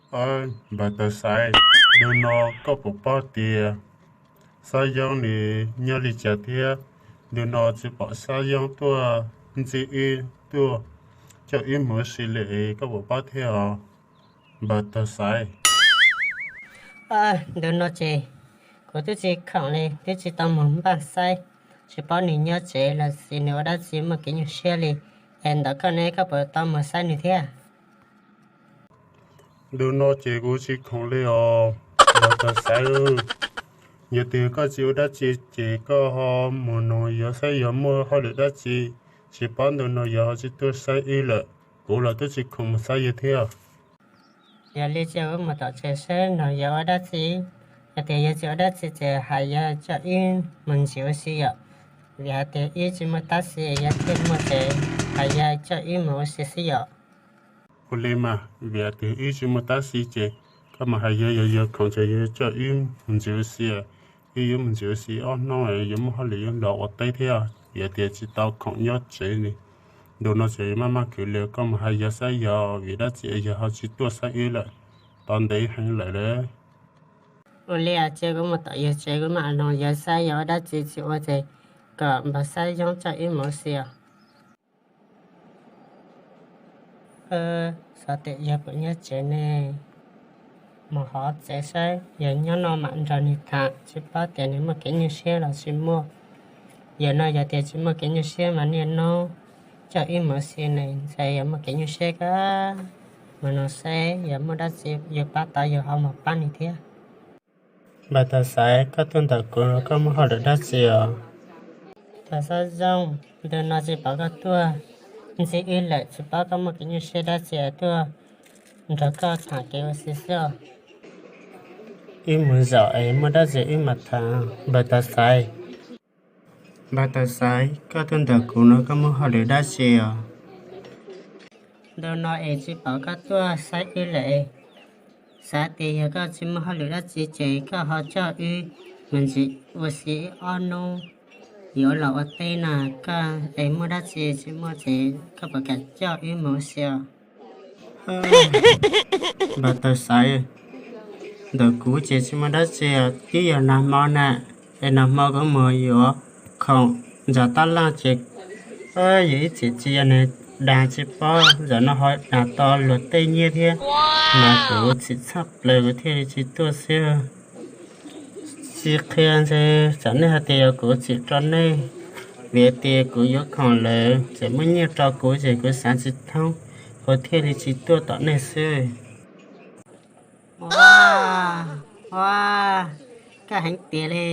Aw, npawg Tawg Xaiv, ntu no koj puas paub tias Xab Yoob nws nyob li cas thiab? Ntu no tsis pom Xab Yoob tuaj ntsib wb, tuaj coj wb mus ua si li, koj puas paub thiab os, npawg Tawg Xaiv? Ntu no ces kuv twb tsis khoom li, twb tsis tau mus npaj saib, tsis paub nws nyob tsev los sis nws ua dab tsi muaj kev nyuaj siab li. Es ntawm koj ne, koj puas tau mus saib nws thiab? Ntu no ces kuv tsis khoom li os, npawg Tawg Xaiv. Yog tias koj tsis ua dab tsi ces koj ho mus nug yawg saib yawg muaj hauj lwm dab tsi. Tsis paub ntu no yawg ho tsis tuaj saib wb lawm, kuv los twb tsis khoom mus saib yawg thiab. Yog li ces wb mus tom tsev saib nug yawg ua dab tsi. Yog tias yawg tsis ua dab tsi ces hais yawg coj wb mus ntsis ua si yom. Vim hais tias wb tsis muaj tab sis yawg thiaj muaj ces hais yawg coj wb mus ua si xwb yom. Ua li mas, vim hais tias wb tsis muaj tab sis ces koj mus hais yawg, yog yawg khoom ces yawg coj wb mus ntsis ua si. Wb yuav mus ntsis ua si ob hnub, yuav muaj hauj lwm yuav los ua teb thiab. Vim hais tias tsis tau khoom nyob tsev li, ntu no ces maj maj khwv li, koj mus hais yawg saib yog vim dab tsi yawg ho tsis tuaj saib wb lawm, tau ntev heev lawm lauj. Ua li ces kuv mus tom yawg tsev, kuv mam nug yawg saib yog ua dab tsi tsis ua ces kom npawg Xab Yoob coj wb mus ua si os. Xav tias yawg puas nyob tsev ne, mus hauv tsev saib, yog nyob no mam nrog nws tham, tsis paub tias nws muaj kev nyuaj siab los tsis muaj. Yog no yog tias tsis muaj kev nyuaj siab mas niaj hnub coj wb mus ua si ne, ntshai yog muaj kev nyuaj siab kawg. Mus nug saib yog muaj dab tsi yus pab tau yus ho mus pab nws thiab. Npawg Tawg Xaiv, koj tuaj ntawm kuv no koj muaj hauj lwm dab tsi os? Tawg Xab Yoob, ntu no tsis pom koj tuaj ntsib wb lawm, tsis paub koj muaj kev nyuaj siab dab tsi es tuaj nrog koj tham kev ua si xwb os. Wb mus zaum es muaj dab tsi wb mam tham, npawg Tawg Xaiv. Npawg Tawg Xaiv, koj tuaj ntawm kuv no koj muaj hauj lwm dab tsi os? Ntu no es tsis pom koj tuaj saib wb lawm, xav tias yog koj tsis muaj hauj lwm dab tsi ces koj ho coj wb mus ntsis ua si ob hnub yuav los ua teb na. Koj es muaj dab tsi tsis muaj ces koj puas kam coj wb mus ua si os? Npawg Tawg Xaiv, ntawm kuv ces tsis muaj dab tsi, twb yog nag hmo na, es nag hmo kuv mus yuav khoom nram tab laj ces yog ib txhia tsis yog nws dag tsis paub, zaum no ho dag tau luag tej nyiaj thiab, mas kuv txhim txhaj plaws kuv thiaj li tsis tuaj xwb. Tsis qhia ntshe tsam nej hais tias yog kuv txhim rau nej, vim tias kuv yuav khoom lawm txawm muaj nyiaj rau kuv ces kuv xav tsis thoob, kuv thiaj li tsis tuaj tom nej xwb. Ua, ua, koj heev tiag li.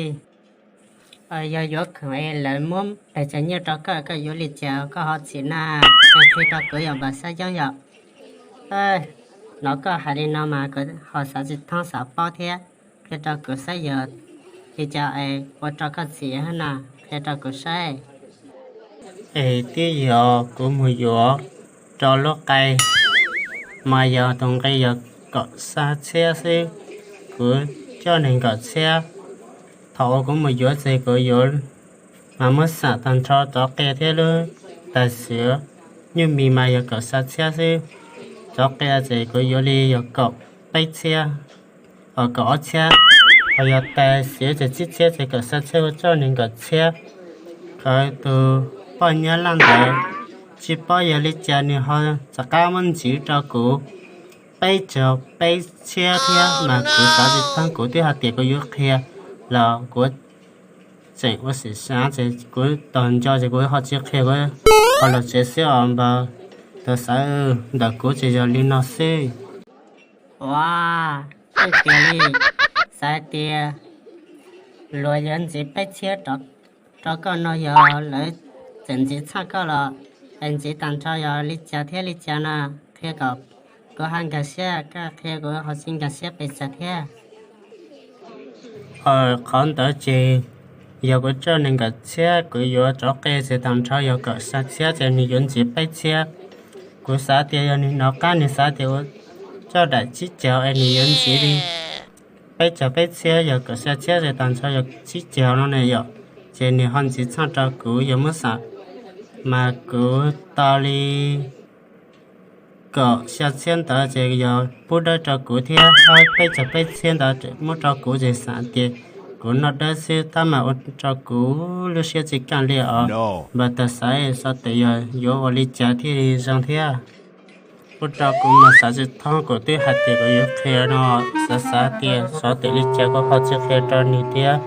Yog yuav khoom es lawv muab pes tsawg nyiaj rau koj, koj yuav li cas koj ho txhim na? Qhia rau kuv yom npawg Xab Yoob yom. Hnov koj hais li no mas kuv ho xav tsis thoob xav paub thiab. Qhia rau kuv saib yog li cas es ua rau koj txhim na, qhia rau kuv saib. Es twb yog kuv mus yuav rau lub qe, mas yog tus nqi yog kaum xya txhiab xwb, kuv coj nees nkaum txhiab. Thaum uas kuv mus yuav ces kuv yuav, mas muab xam tag nrho cov qe thiab lub tais xwm nyuj mis mas yog kaum xya txhiab xwb. Cov qe ces kuv yuav li yog kaum peb txhiab, kaum ob txhiab, ho yog tais xwm ces tsib txhiab ces kaum xya txhiab, kuv coj nees nkaum txhiab. Khaws tus poj nyab laj ntawd tsis paub yog li cas nws ho rov qab muab ntxiv rau kuv peb caug peb txhiab thiab, mas kuv xav tsis thoob, kuv twb hais tias kuv yuav qhia los kuv tseem ua xim xav ces kuv tos nco ces kuv ho tsis qhia, kuv ho los tsev xwb os npawg. Tawg Xaiv, ntawm kuv ces yog li no xwb. Ua, tiag tiag li, xav hais tias luag yuav ntxiv peb txhiab rau koj no yog lawv tseem ntxiv txhaj koj los es ntxiv tag nrho yog li cas thiab li cas no? Qhia kom kuv ho nkag siab, koj qhia kuv ho tsis nkag siab pes tsawg thiab. Qhov ntawd ces yog kuv coj nees nkaum txhiab, kuv yuav cov qe ces tag nrho yog kaum xya txhiab ces nws yuav ntxiv peb txhiab. Kuv xav tias yog nws hnov qab nws xav tias kuv coj daim tsib caug es nws yuav ntxiv li peb caug peb txhiab, yog kaum xya txhiab ces tag nrho yog tsib caug no ne yom, ces nws ho ntxiv txhaj rau kuv yog muab xam, mas kuv tau li kaum xya txhiab ntawd ces yog pub dawb rau kuv thiab, ob peb caug peb txhiab ntawd muab rau kuv ces xav tias kuv noj dawb xwb tab mas ua rau kuv lub siab tsis kaj li os. Npawg Tawg Xaiv, xyov tes yog yuav ua li cas thiaj li zoo thiab. Ua rau kuv mas xav tsis thoob, kuv twb hais tias kuv yuav qhia no, xav xav tias xyov tes li cas kuv ho tsis qhia rau nws thiab.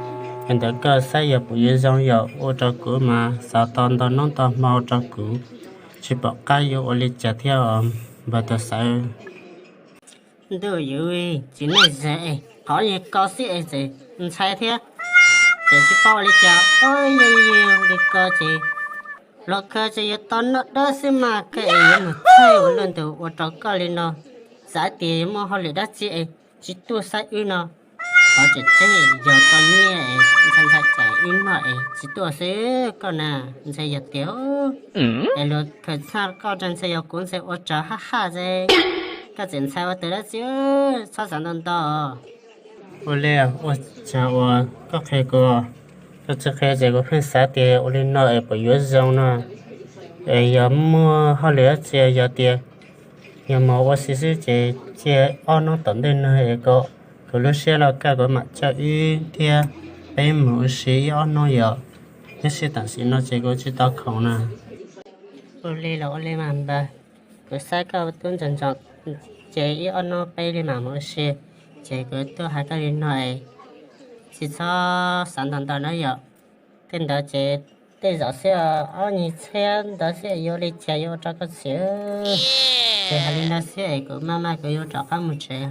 Es ntawd koj saib yog puas yuav zoo, yog ua rau kuv mas xav tau ntau hnub ntau hmo rau kuv tsis pom qab yuav ua li cas thiab os npawg Tawg Xaiv. Ntuj, yus tsis neej ze es qhov yus ko xwb es txawm ntshai thiab, txawm tsis paub ua li cas. Yog yus li ko ces luag khaws ces yuav tau noj dawb xwb mas, koj es yuav mus txhawj ua luaj ntug ua rau koj li no, xav tias yuav muaj hauj lwm dab tsi es tsis tuaj saib wb no. Qhov tseem ceeb yog tau nyiaj es ntshai ntshai tsam wb noj es tsis tuaj xwb koj na. Ntshai yog tias es luag khaws txhawj koj rau ntshai yog kuv ntshai ua raws haj haj xwb, koj tseem ntshai ua tus dab tsi, txhob xav ntau ntau. Ua li, ua cas uas koj qhia kuv, koj tsis qhia ces kuv pheej xav tias ua li no es puas yuav zoo no. Es yog muaj hauj lwm dab tsi, yog tias yog mus ua si xwb ces cia ob hnub tom ntej no es kom kuv lub siab loj kaj kuv mam coj wb thiab peb mus ua si ib ob hnub yom. Tab sis tam sim no ces kuv tsis tau khoom na. Ua li los ua li mas npawg, kuv saib koj tub ntsoov ntsoov, ces ib ob hnub peb li mam mus ua si. Ces kuv tuaj hais koj li no es tsis txhob xav ntau ntau na yom. Tej ntawd ces tej zaum xwb, ob nyuag txhiab ntawd xwb yuav li cas yuav ua rau koj txiv. Ces hais li no xwb es kuv maj maj kuv yuav rov qab mus tsev.